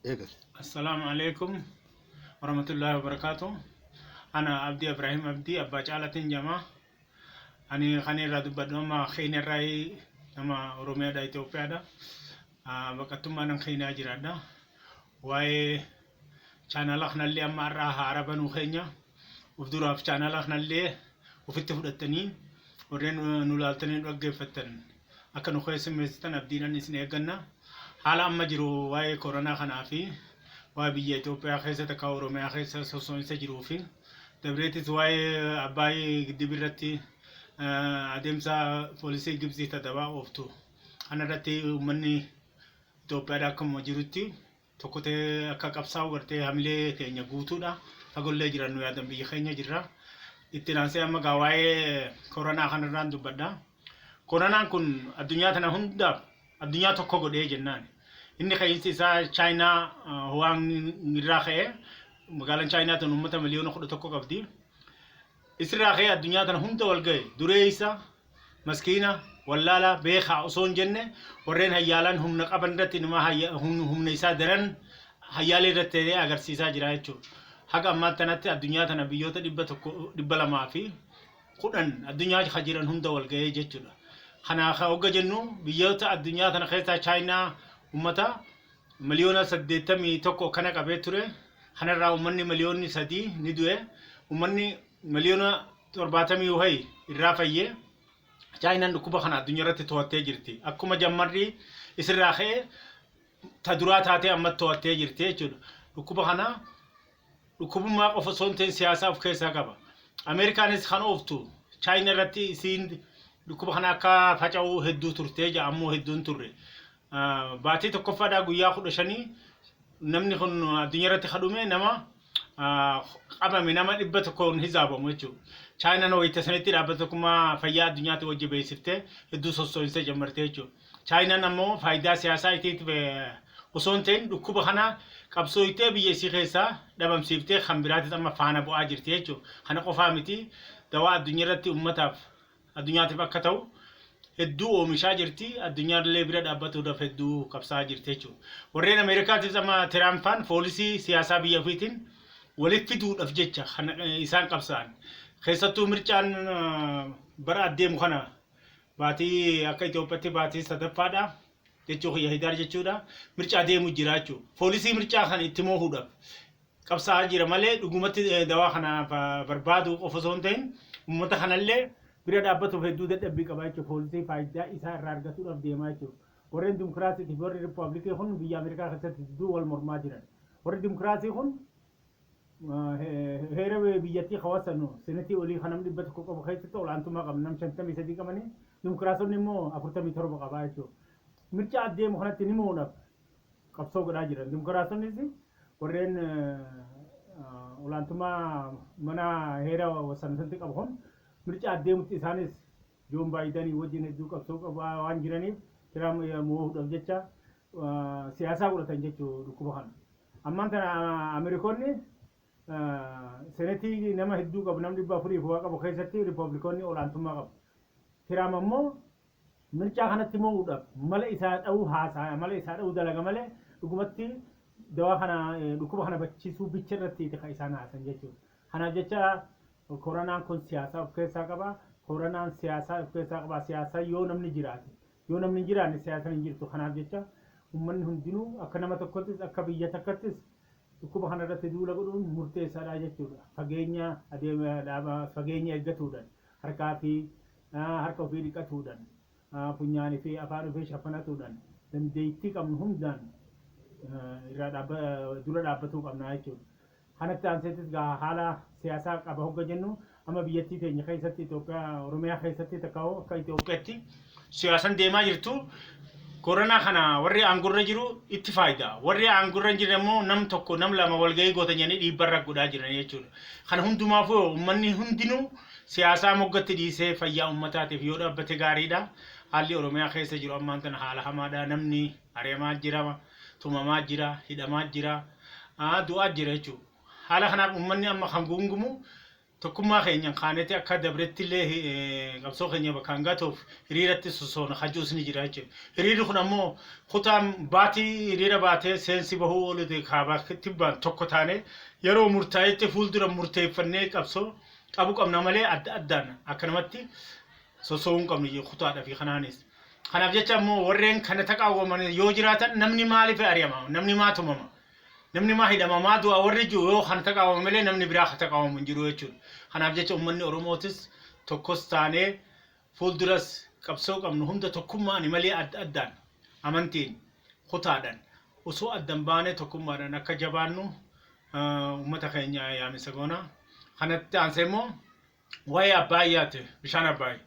Eegali. Assalaamu alaikum warahmatullahi wabarakatuh. Ana Abdii Ibrahim Abdii Abbaa Caalatiin jedhama. Ani kan irraa dubbadhu amma Keeniyaa irraa, nama Oromiyaadha, Itoophiyaadha. Baqattummaan Keeniyaa jiraadha. Waa'ee chaanala kanallee amma har'aa haara banuu keenya uf duraaf chaanala kanallee ofitti fudhattanii warreen nu laaltanii nu dhaggeeffattan akka nu keessummeessitan abdiidhaan isin eegganna. Haala amma jiru, waa'ee koronaa kanaa fi waa'ee biyya Itoophiyaa keessa takka Oromiyaa keessa soso'insa jiruu fi dabreetis waa'ee Abbaayii giddibi irratti adeemsa poolisii Gibxii tadabaa ooftu kanarratti uummanni Itoophiyaadha akkuma jirutti tokko ta'ee akka qabsaa'u gartee hamilee keenya guutuudha. Fagollee jiran nu yaadan, biyya keenya jirra. Itti aansee amma gaa waa'ee koronaa kanarraan dubbadha. Koronaan kun addunyaa tana hundaaf addunyaa tokko godhee jennaan. Inni ka'iinsi isaa Chaayinaa Wuhaan irraa ka'ee, magaalaan Chaayinaa tun uummata miliyoona 11 qabdi. Isirraa ka'ee addunyaa tana hunda wal ga'e, dureessa, maskiina, wallaalaa, beekaa osoo hin jenne, warreen hayyaalaan humna qaban irratti nama humna isaa daran hayyaalee irratti ta'ee agarsiisaa jira jechuudha. Haga ammaa tanatti addunyaa tana biyyoota 100, 210 addunyaa kan jiran hunda wal ga'ee jechuudha. Kanaaf hogga jennu, biyyoota addunyaa tana keessaa Chaayinaa uummata miliyoona 81 kana qabee ture. Kanarraa uummanni miliyoonni 3 ni du'e. Uummanni miliyoona 70 wayi irraa fayyee. Chaayinaan dhukkuba kana addunyaa irratti to'attee jirti. Akkuma jammarri isirraa ka'e ta duraa taatee amma to'attee jirti jechuudha. Dhukkuba kana dhukkubummaa qofa osoo hin ta'in siyaasaa of keessaa qaba. Ameerikaanis kan ooftu Chaayinaa irratti isiin dhukkuba kana akka faca'u hedduu turtee jira, ammoo hedduu hin turre. Baatii tokkoffaadhaa guyyaa 15 namni kun addunyaa irratti kadhume, nama qabame nama 100n hizaabamu jechuudha. Chaayinaan wayita sanitti Dhaabbata Tokkummaa Fayyaa Addunyaatti wajji beeksiftee hedduu sosso'insee jammartee jechuudha. Chaayinaan ammoo faayidaa siyaasaa itiif osoo hin ta'in dhukkuba kana qabsooytee biyya isii keessaa dhabamsiiftee kan biraatis amma faana bu'aa jirti jechuudha. Kana qofaa miti, dawaa addunyaa irratti uummataaf addunyaatiif akka ta'u hedduu oomishaa jirti. Addunyaallee bira dhaabbatuudhaaf hedduu qabsaa'aa jirti jechuudha. Warreen Ameerikaatis amma Tiraampaan poolisii siyaasaa biyya ofiitiin walitti fiduudhaaf jecha kan isaan qabsaa'an. Keessattuu mircaan bara adeemu kana baatii akka Itoophiyaatti baatii sadaffaadha jechuu kiyya, Hidaar jechuudha. Mircaa deemu jira jechuudha. Poolisii mircaa kan itti moohuudhaaf qabsaa'aa jira malee dhugumatti dawaa kana barbaadu qofa osoo hin ta'in uummata kanallee bira dhaabbatuuf hedduu dadhabbii qaba jechuudha. Poolisii faayidaa isaa irraa argatuudhaaf deemaa jechuudha. Warreen Dimokiraasii fi warri Rippaabilikii kun biyya Ameerikaa keessatti hedduu wal mormaa jiran. Warri Dimokiraasii kun heera biyyattii hawaasan senetii olii kan namni 100 qabu keessatti olaantummaa qabu, nam 53 qabanii, dimokiraasonni immoo 47 qabaa jechuudha. Mirca adeemu kanatti ni mo'uudhaaf qabsoo godhaa jiran. Dimokiraasonnis warreen olaantummaa mana heera wasansantti qabu kun mirca adeemutti isaanis Joon Baayidanii wajjin hedduu qabsoo qabaa waan jiraniif Tiraamp mo'uudhaaf jecha siyaasaa godhatan jechuu dhukkuba kana. Ammaan tana Ameerikoonni senetii nama hedduu qabu, nam 400 fi waa qabu keessatti Rippaabilikoonni olaantummaa qabu. Tiraamp ammoo mircaa kanatti mo'uudhaaf mala isaa dha'uu haasaa, mala isaa dha'uu dalaga malee dhugumatti dawaa kana dhukkuba kana bachiisuu bicha irratti kan isaan haasan jechuudha. Kanaaf jecha koronaan kun siyaasaa of keessaa qaba. Koronaan siyaasaa of keessaa qaba. Siyaasa yoo namni jiraate, yoo namni hin jiraanne siyaasaan hin jirtu. Kanaaf jecha uummanni hundinuu akka nama tokkottis akka biyya takkattis dhukkuba kana irratti duula godhuun murteessaadha jechuudha. Fageenya adeema, fageenya eeggatuudhaan, harkaa fi harka ofii dhiqatuudhaan, funyaanii fi afaan ofii shafanatuudhaan, dandeettii qabnu hundaan irraa dura dhaabbatuu qabna jechuudha. Kanatti aanseetis gaa haala siyaasaa qaba hogga jennu, amma biyyattii teenya keessatti, Itoophiyaa Oromiyaa keessatti takka akka Itoophiyaatti siyaasan deemaa jirtu, koronaa kana warri aangorra jiru itti faayida. Warri aangorra hin jirre immoo nam tokko nam lama walgahii gootan jedhanii dhiibbarra godhaa jiran jechuudha. Kana hundumaafuu uummanni hundinuu siyaasaa moggatti dhiisee fayyaa uummataatiif yoo dhaabbate gaariidha. Haalli Oromiyaa keessa jiru ammaan tana haala hamaadha. Namni ari'amaa jira, tumamaa jira, hidhamaa jira, du'aa jira jechuudha. Haala kanaaf uummanni amma kan guungumu Tokkummaa keenyan kaaneeti akka dabretti illee qabsoo keenya bakkaan gatuuf hiriiratti sosoona hajuus ni jira jechuudha. Hiriirri kun ammoo kutaan baatii hiriira baatee seensi bahuu oolute kaabaa tibbaan tokko taane yeroo murtaa'etti fuuldura murteeffannee qabsoo qabu qabna malee adda addaan akkanumatti soso'uu hin qabnu kutaadhaa fi kanaanis. Kanaaf jecha ammoo warreen kana taqaawwaman yoo jiraatan, namni maaliif ari'ama? Namni maa tumama? Namni maa hidhama? Maa du'a? Warri jiru yoo kana taqaawwama malee namni biraa ka taqaawwamu hin jiru jechuudha. Kanaaf jecha uummanni Oromootis tokkos taanee fuulduras qabsoo qabnu hunda tokkummaan malee adda addaan amantiin kutaadhaan osoo addan baanee tokkummaadhaan akka jabaannu uummata keenya yaamisa goona. Kanatti aansee immoo waa'ee Abbaayyaati, bishaan Abbaayyaa.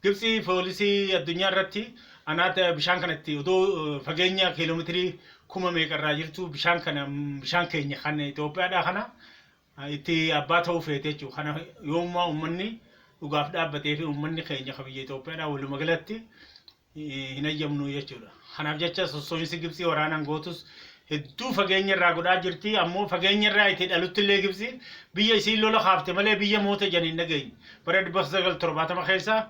Gibxii poolisii addunyaa irratti anaata bishaan kanatti odoo fageenya kiiloomeetirii kuma meeqarraa jirtu bishaan kana, bishaan keenya kan Itoophiyaadhaa kana itti abbaa ta'uu feete jechuudha. Kana yoommaa uummanni dhugaaf dhaabbatee fi uummanni keenya kan biyya Itoophiyaadhaa walumaa galatti hin hayyamnu jechuudha. Kanaaf jecha sossoo'insi Gibxii waraanaan gootus hedduu fageenya irraa godhaa jirti. Ammoo fageenya irraa itti dhalutti illee Gibxii biyya isiin lola kaafte malee biyya moota jan hin dhageenye. Bara 1970 keessa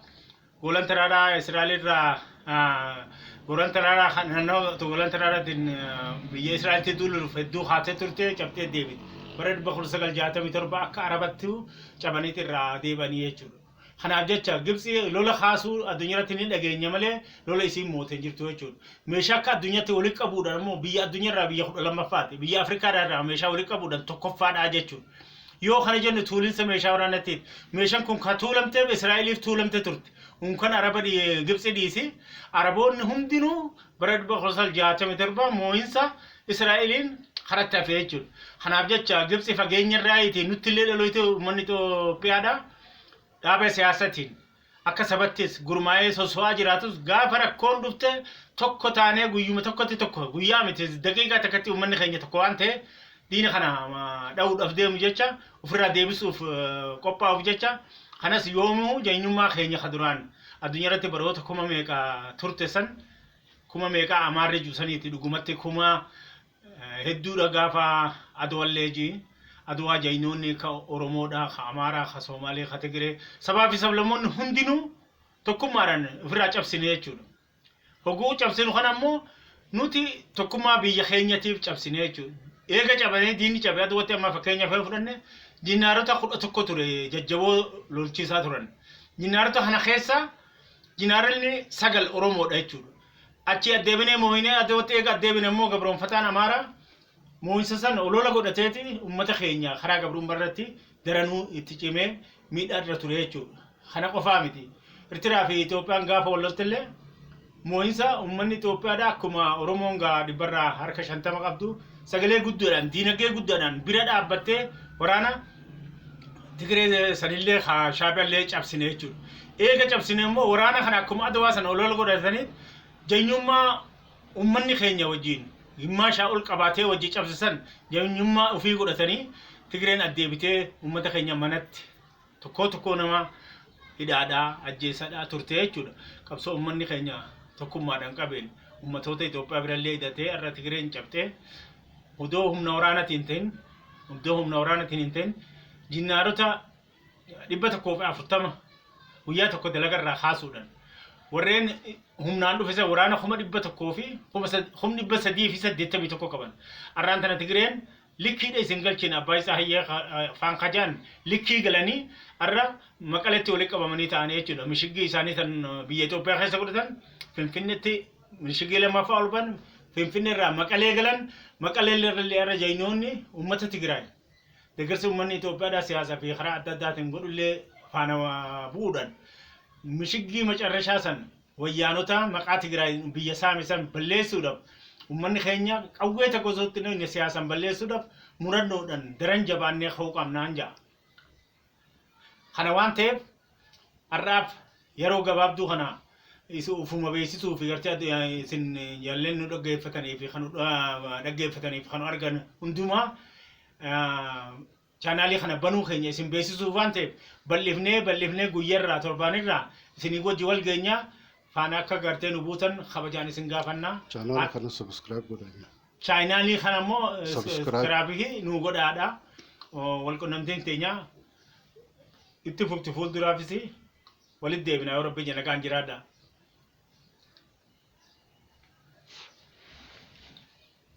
Golan Taraaraa Israa'el irraa, Golan Taraaraa naannoo Golan Taraaraatiin biyya Israa'elitti duuluuf hedduu kaatee turte, cabxee deebite. Bara 1967 akka Arabatti cabaniiti irraa deebi'anii jechuudha. Kanaaf jecha Gibxii lola kaasuu addunyaatti ni dhageenya malee lola isiin moote hin jirtu jechuudha. Meeshaa akka addunyaatti walitti qabuudhaan immoo biyya addunyaarraa biyya 12ffaati. Biyya Afrikaadhaa meeshaa walitti qabuudhaan tokkoffaadha jechuudha. Yoo kana jennu tuulinsa meeshaa waraanaatiif. Meeshaan kun kan tuulamteef Israa'eliif tuulamte turte. Unkan Araba Gibxi dhiisi. Araboonni hundinuu bara 1967 moo'insa Israa'eliin karatti hafe jechuudha. Kanaaf jecha Gibxi fageenya irraa nutti illee dhaloota uummanni Itoophiyaadha. Dhaaba siyaasatiin akka sabattis gurmaa'ee soso'aa jiraatus, gaafa rakkoon dhufte tokko taanee guyyuma tokkotti, tokko guyyaa miti, daqiiqaa takkatti uummanni keenya tokko waan ta'e diina kana dha'uudhaaf deemu jecha ofirraa deebisuuf qophaa'uuf jecha, kanas yoomuu jeenyummaa keenya ka duraan addunyaa irratti baroota kuma meeqa turte san, kuma meeqa Amaarri juusaniiti, dhugumatti kuma hedduudha. Gaafa Adwallee jii Adwaa jaynoonni ka Oromoodha, ka Amaaraa, ka Soomaalee, ka Tigiree, sabaa fi sablammoonni hundinuu tokkummaadhaan ofirraa cabsine jechuudha. Hoguu cabsinu kana ammoo nuti tokkummaa biyya keenyatiif cabsine jechuudha. Eega cabanii diinni cabe Adwatti amma fakkeenyaaf yoo fudhanne jinaarota 11 ture jajjaboo lolchiisaa turan. Jinaarota kana keessa jinaaronni sagal Oromoodha jechuudha. Achi addeebinee moo'inee Adwatti, eega addeebine immoo gabroonfataan Amaaraa moo'insa san olola godhateeti uummata keenya karaa gabrummaa irratti daranuu itti cimee miidhaa irra ture jechuudha. Kana qofaa miti. Eertiraa fi Itoophiyaan gaafa wal loltillee moo'insa uummanni Itoophiyaadha akkuma Oromoon gaa dhibbarraa harka 50 qabdu sagalee guddaadhaan, diinagdee guddaadhaan bira dhaabbattee waraana Tigiree sanillee Shaabiyaallee cabsine jechuudha. Eega cabsine immoo waraana kana akkuma Adawaa sana olola godhatanii jeenyummaa uummanni keenya wajjin gimmaashaa ol qabaatee wajji cabsisan jeenyummaa ofii godhatanii Tigireen addeebitee uummata keenya manatti tokkoo tokkoo nama hidhaadhaa ajjeesadhaa turte jechuudha. Qabsoo uummanni keenya tokkummaadhaan qabeen uummatoota Itoophiyaa birallee hidhatee har'a Tigireen cabxee odoo humna waraanaatiin ta'in, odoo humna waraanaatiin hin ta'in, jinnaarota 140 guyyaa tokko dalagarraa kaasuudhaan warreen humnaan dhufe waraana 100,000 fi 381,000 qaban. Har'aan tana Tigireen likkiidha isin galchine abbaa isaa hayyee faan kajaan likkii galanii har'a Maqaletti walitti qabamanii ta'anii jechuudha. Mishigii isaanii tan biyya Itoophiyaa keessa godhatan Finfinneetti mishigii lammaffaa ol ban, Finfinnee irraa Maqalee galan. Maqalee irra har'a jayinoonni uummata Tigraay deeggarsi uummanni Itoophiyaadhaa siyaasaa fi karaa adda addaatiin godhullee faana bu'uudhaan mishigii macarrashaa san wayyaanota maqaa Tigraay biyya saame san balleessuudhaaf uummanni keenya qawwee tokko osoo itti hin siyaasan balleessuudhaaf murannoodhaan daran jabaannee ka'uu qabnaan ja'a. Kana waan ta'eef har'aaf yeroo gabaabduu kana ufuma beeksisuu fi gartee isin jalleen nu dhaggeeffatanii fi kan dhaggeeffatanii fi kan argan hundumaa chaanaalii kana banuu keenya isin beeksisuuf waan ta'eef, bal'ifnee bal'ifnee guyyarraa torbaanirraa isinii wajji wal geenyaa faana akka gartee nu buutan kabajaan isin gaafannaa. Chaanaala kana subscribe godhaa. Chaanaalii kana immoo Subscribe. Subscribe nu godhaadha. Wal qunnamtiin teenya Itti fufti fuulduraafis walitti deebina yoo Rabbi jedhe, nagaan jiraadha.